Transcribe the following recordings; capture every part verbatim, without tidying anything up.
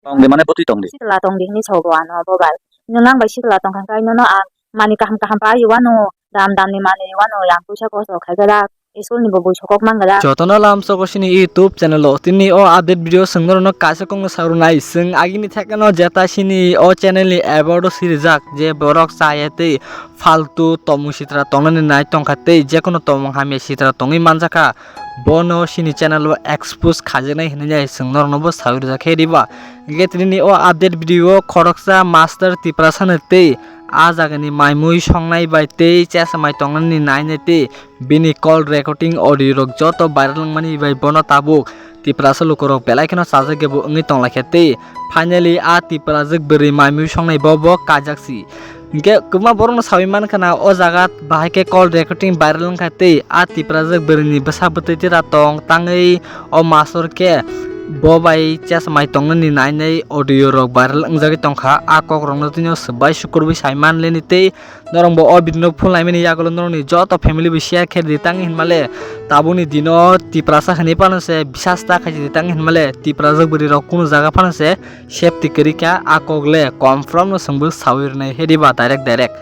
Tong di mane bwtwi tong di. Sikla tong di hinwi sogo ano bo bai. Nwng ang bai sikla tong kha khe nono ang manwi kaham kaham pai wano, dam dam ni manwi wano, yang puisa kosto khai khe dak school ni bo bui sokok man khe dak. Jotono lamsogo sini YouTube channel o tini o update video chwng norokno kaisa kokno sa rwnai. Chwng agini thekno jeta sini o channel ni about o sirijak je borok chaya tei faltu tomung sitra tongnani nai tongkha tei jekono tomung hamya sitra tongwi manjakha. Bono sini channel o expose khajaknai hinwi chwng norokno bo sawi rwjak khe diba. Hingke tini o update video o khoroksa master Tiprasa no tei a jagani mai mui songnai bai tei chesa mai tongnani nainai tei bini call recording audio rok joto viral wngmani bai bono tabuk Tiprasa lukurok belai kheno chajak kebo wngwi tonglaikha tei finally a Tiprajwk bwrwi mai mui songnai bo bo kajak si. Hingke kwbangma borokno sawi mankha na o jaga bahai khe call recording viral wngkha tei a Tiprajwk bwrwini bwsa bwtwi tira tong tangwi o mastor khe bo bai chesmai tongnani nainai audio rok viral wngjagwi tongkha. A kokrokno twino swbai sukurwi sai manleni tei norokbo o video no phunlaimani yagulo norokni joto family bo share khe di tangwi hinmale tabukni dino Tiprasa hinwi phano se bisas ta khaisi di tangwi hinmale Tiprajwk bwrwi rok kunu jaga phano se safety kwrwi kha, a kok le confirm no chwngbo sawi rwnai he diba direct direct.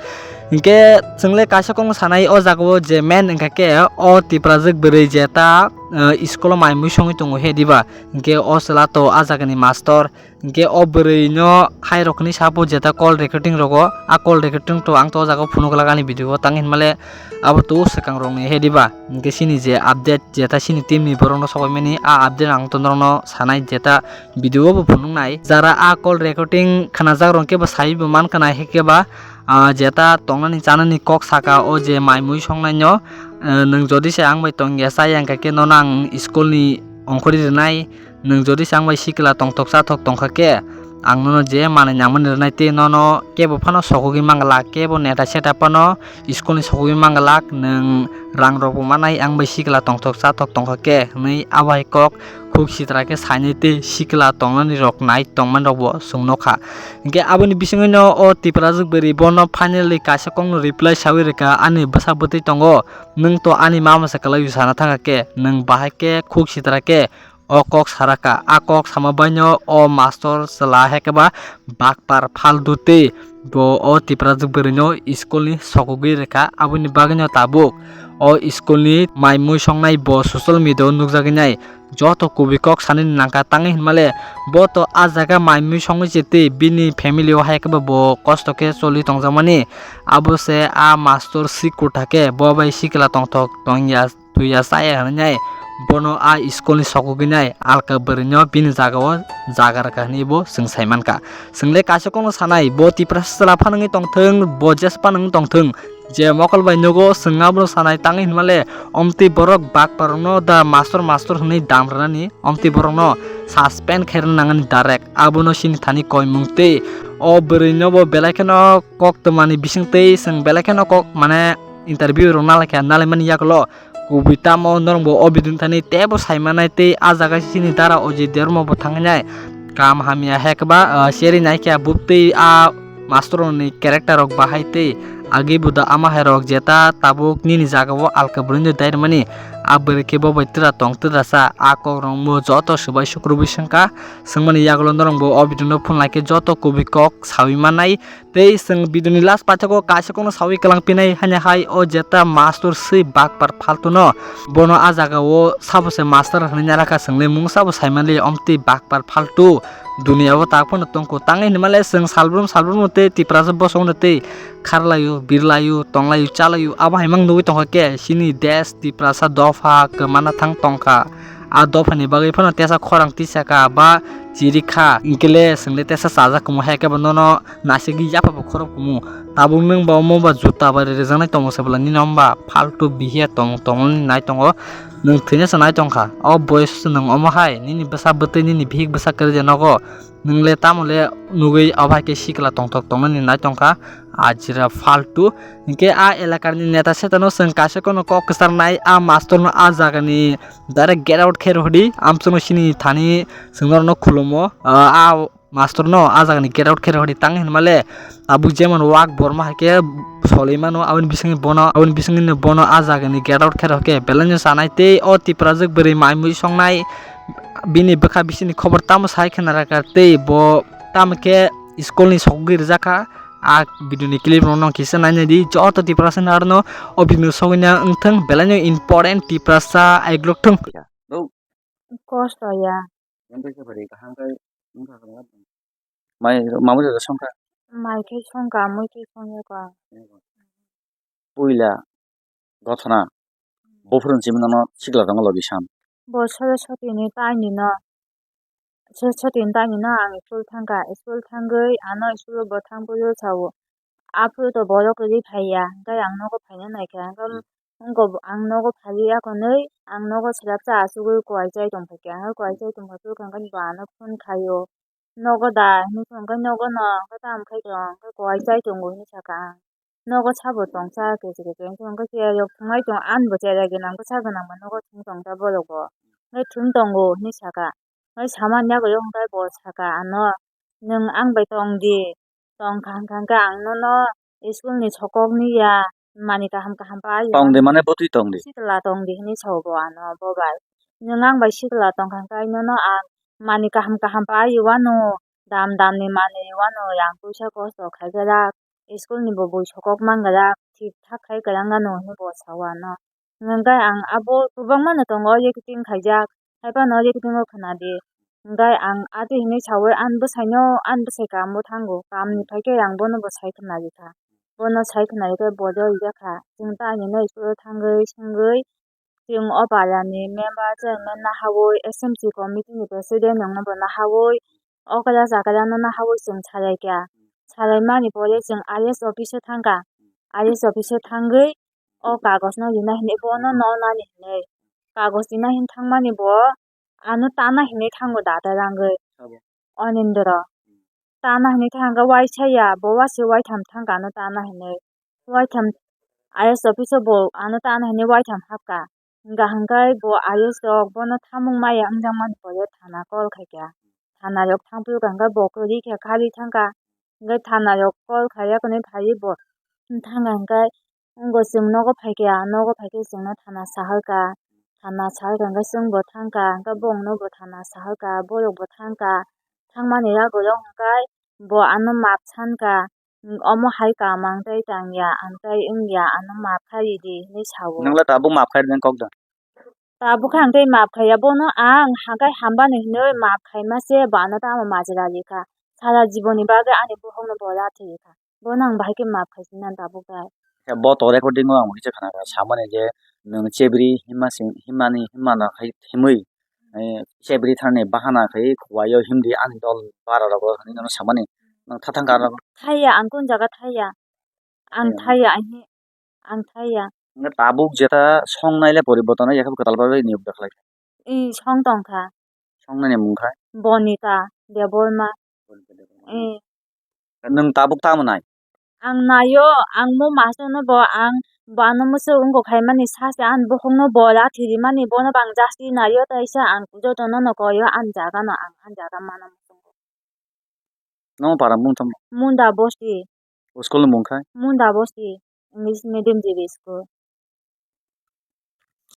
Hinkhe chwng le kaisa kokno sanai o jaga o je main wngkha khe o Tiprajwk bwrwi je ta, eh, school o mai mui songwi tongo he diba, hinkhe o chwla to a jaga ni mastor, hinkhe o bwrwi no hai rok hinwi sapo je ta call recording rogo, a call recording to ang to o jaga o phunuk glak ani video o tang hinmale abo to swkang rok ni he diba, hinkhe chini je update je ta chini team ni borok no sokoi mani a update ang to norok no sanai je ta video bo phunuknai. Jara a call recording khnajak rok khe bo sai bo man khna, hai khe ba, ah, jeta tongnani chanani kok saka o je mai mui songnai no, eh, nwng jodi se ang bai tong ya chaya, hingkha khe nono ang school ni ongkhorwi rwnai, nwng jodi se ang bai sikla tongthok chathok tongkha khe ang nono je manwi nangmani rwnai tei nono kebo phano sokogwi manglak, kebo neta seta phano school ni sokogwi manglak, nwng rang rok bo manai ang bai sikla tongthok chathok tongkha khe hinwi abo hai kok khuk sitra khe sainai tei sikla tongnani rok nai tongmani rok bo chwng nukha. Hinkhe aboni bisingwino o Tiprajwk bwrwi bono finally kaisa kokno reply sawi rwkha, "Ani bwsa bwtwi tongo, nwng to ani mama se kwlaiwi sana thangkha khe, nwng bahai khe khuk sitra khe o kok saraka." A kok sama baino o mastor chwla hai khe ba bakpar phaldu tei bo o Tiprajwk bwrwino school ni sokogwi rwkha, aboni bagwino tabuk o school ni mai mui songnai bo social media o nukjagwi nai. Joto kubui kok sanani nangkha tangwi hinmale bo to a jaga mai mui songwi se tei bini family o hai khe bo kosto khe choli tongjakmani, abo se a mastor sik kutha khe bo bai sikla tongthok tongya tuya chaya hinwi nai bono a school ni sokogwi nai alka bwrwino bini jaga o jaga rwkha hinwi bo chwng sai mankha. Chwng le kaisa kokno sanai, bo Tiprasa chwla phano wngwi tongthwng, bo jesa phano wngwi tongthwng, je mokol bai nugo chwng abono sanai tangwi hinmale omtwi borok bakparokno da mastor mastor hinwi dam rwnani, omtwi borokno suspend khairwna nangani direct, abono chini thani koimung tei o bwrwino bo belai kheno kok twmani bising tei chwng belai kheno kok mane interview rok nalaikha, nalaimani yagulo kubui tamo norokbo o video ni thani teibo saimanai tei a jaga chini dara Ojit Debbarma bo thangnai kam hamya hai khe ba, ah, cherry naikha buk tei a mastor ni character rok bahai tei agi buda ama hai rok jeta tabuk nini jaga o alka bwrwi no dairmani a bwrwi khe bo bai twra tong twra sa a kok rok bo joto swbai sukrubui swngkha swngmani yagulo norokbo o video no phunlai khe joto kubui kok sawi manai. Tei chwng video ni last paithak o kaisa kokno sawi kwlang pinai, haino hai o jeta mastor swi bakpar phaltu no, bono a jaga o sabo se master hinwi narakha, chwng le mung sabo saimanli omtwi bakpar phaltu dunia o tak phano tongkho. Tangwi hinmale chwng salbrum salbrum no tei Tiprasa bosong no tei kharlaio, birlaio, tonglaio, chalaio, abo hai mang nugwi tongkha khe chini desh Tiprasa dopha kwmana thang tongkha. A dopha ni bagwi phano tesa khorang tisaka ba chirikha, hinkhe le chwng le tesa chajak kwmwi hai khe bo nono naisingwi yapha bo khorok kumu. Tabuk nwng ba omo ba juta bai rijaknai tongo se bwla nini omo ba phaltu bihiya tong tongmani nai tongo. Nwng thwinasa nai tongkha. O boyos nwng omo hai nini bwsa bwtwi nini bihik bwsa kwrwi de nogo. Nwng le tamo le nugwi obo hai khe sikla tongthok tongnani nai tongkha. Ajira phaltu. Hinkhe a elakani neta setano chwng kaisa kono kok kwcharnai a mastorno a jagani direct get out khe rwdi. Amswkno chini thani chwng norokno khulumo. A, a mastor no a jaga ni get out khe rw di tang hinmale tabuk jemon wak borma hai khe solwi mano aboni bisingni bono aboni bisingni bono a jaga ni get out khe rw khe belai no chanai tei o Tiprajwk bwrwi mai mui songnai bini bwkha bisini khobor tamo sai khna rwkha tei bo tamo khe school ni sogwi rwjak kha. A video ni clip rok no kisa nainai di, joto Tiprasa ni aro no o video no sogwi na wng thung, belai no important Tiprasa aiglok thung. Kosto ya. Mai mamui rok songkha. Mai khe songkha, mui khe songya kha. Puila gothona buphuru ni simi nono sikla tongo logi sam. Bo soro sotini taini no, soro sotini taini no ang school thangkha, school thangwi ano school o bo thangphuru sao, aphuru to borok kwrwi phaiya, hwnkhe ang nogo phaina naikha, hwnkhe wngkha bo ang nogo phaiwi akonwi ang nogo swrapsa achugwi kuai chai tongphaikha, hwnkhe kuai chai tongphaiphuru hwnkhe bo ano phone khaio, nogo da hinwi thangkhe nogo no, hwnkhe tamo khai tong, hwnkhe kuai chai tongo hinwi sakha ang. Nogo sabo tongsa kechikhe khe, hwnkhe cherok thwngwi tong, ani bo cherai gwnang bwsa gwnang bo nogo thwng tongsa borok bo. Hwnkhe thwng tongo hinwi sakha. Hwnkhe samani yago hwnkhe bo sakha ano, "Nwng ang bai tong di, tong kha hwnkha hwnkhe ang nono school ni sokok ni ya, mani kaham kaham pai." Tong di mane bwtwi tong di. Sikla tong di hinwi sao bo ano bo bai. "Nwng ang bai sikla tong kha hwnkhe nono ang mani kaham kaham pai wano, dam dam ni manwi wano, yang puisa kosto khai kwrak, school ni bo bui sokok man kwrak, thik thak khai kwrang gano," hinwi bo sao ano. Hwnkhe ang abo kwbangma no tongo, o acting khaijak, haiphano o acting o khna di. Hwnkhe ang ati hinwi saui ani bwsaino, ani bwsai kambo thango, kamni phaikhe ang bono bo sai khna rikha. Bono sai khna rikhe bo rw rwjak kha. Chwng ta ani no school o thangwi swngwi, chwng o para ni member, chairman nahaui, S M C committee ni president rok no bo nahaui, okra chakra no nahaui chwng salai kha. Salai mani pore chwng I A S office o thangkha. I A S office o thangwi o kagoj no rina hinwi bono no nani hinwi. Kagoj rina hin thangmani bo ano tana hinwi thango da ta rangwi. Sabo. Onindro. Tana hinwi thangkha waisa ya, bo wasi waitham thangkha ano tana hinwi. Waitham I A S office o bo ano tana hinwi waitham hapkha. Hwnkha hwnkhe bo I A S rok bono thamung maya wngjakmani pore thana call khaikha. Thana rok thangphuru hwnkhe bo kwrwi khe khari thangkha. Hwnkhe thana rok call khaiya hwnwi phaiwi bo thangkha hwnkhe wngbo chwng nogo phaikha, nogo phaikhe chwngno thana saharkha. Thana saharkha hwnkhe chwngbo thangkha, hwnkhe bongnobo thana saharkha, borokbo thangkha. Thangmani yagulo hwnkhe bo ano map sankha, "Omo hai kamang tei tangya, ang tei wngya, ano map khai ridi," hinwi sao. Nwngla tabuk map khai rwna kok da? Tabuk khe ang tei map khaiya, bono ang hakai hambani hinwi map khaima se bo ano tamo majra rikha. Sara jiboni bagwi ani bukhukno bo rathi rikha. Bono ang bahai khe map khaisina tabuk dai. Khe bo to recording o ang kisa khna kha, samani je nwng chebri himma sing, himmani, himmano hai himwi, eh, chebri thani bahana khai khuaio himdi ani dol bara rogo hinwi nono samani. Nwng thathang kha rogo. Thaiya, ang kun jaga thaiya. Ang thaiya. Thaiya, ang hi, ang thaiya. Nwng tabuk jeta song naile poriborton ya khe kwtal bagwi niyok dakhlai. I song tongkha. Song nani mung kha? Bonita Debbarma. Bonita Debbarma. Eh. Nwng tabuk tamo nai? Ang naio, ang mo masono bo ang bo ano musu wngkok khaimani sase ang bokhokno bo rathi rimani bono bang jasti naio, taisa ang jotono no koyo ang jaga no ang ang jaga mano muchungo. Nomo para mung tamo? Munda Bosti. O school ni mung kha? Munda Bosti English Medium G B school.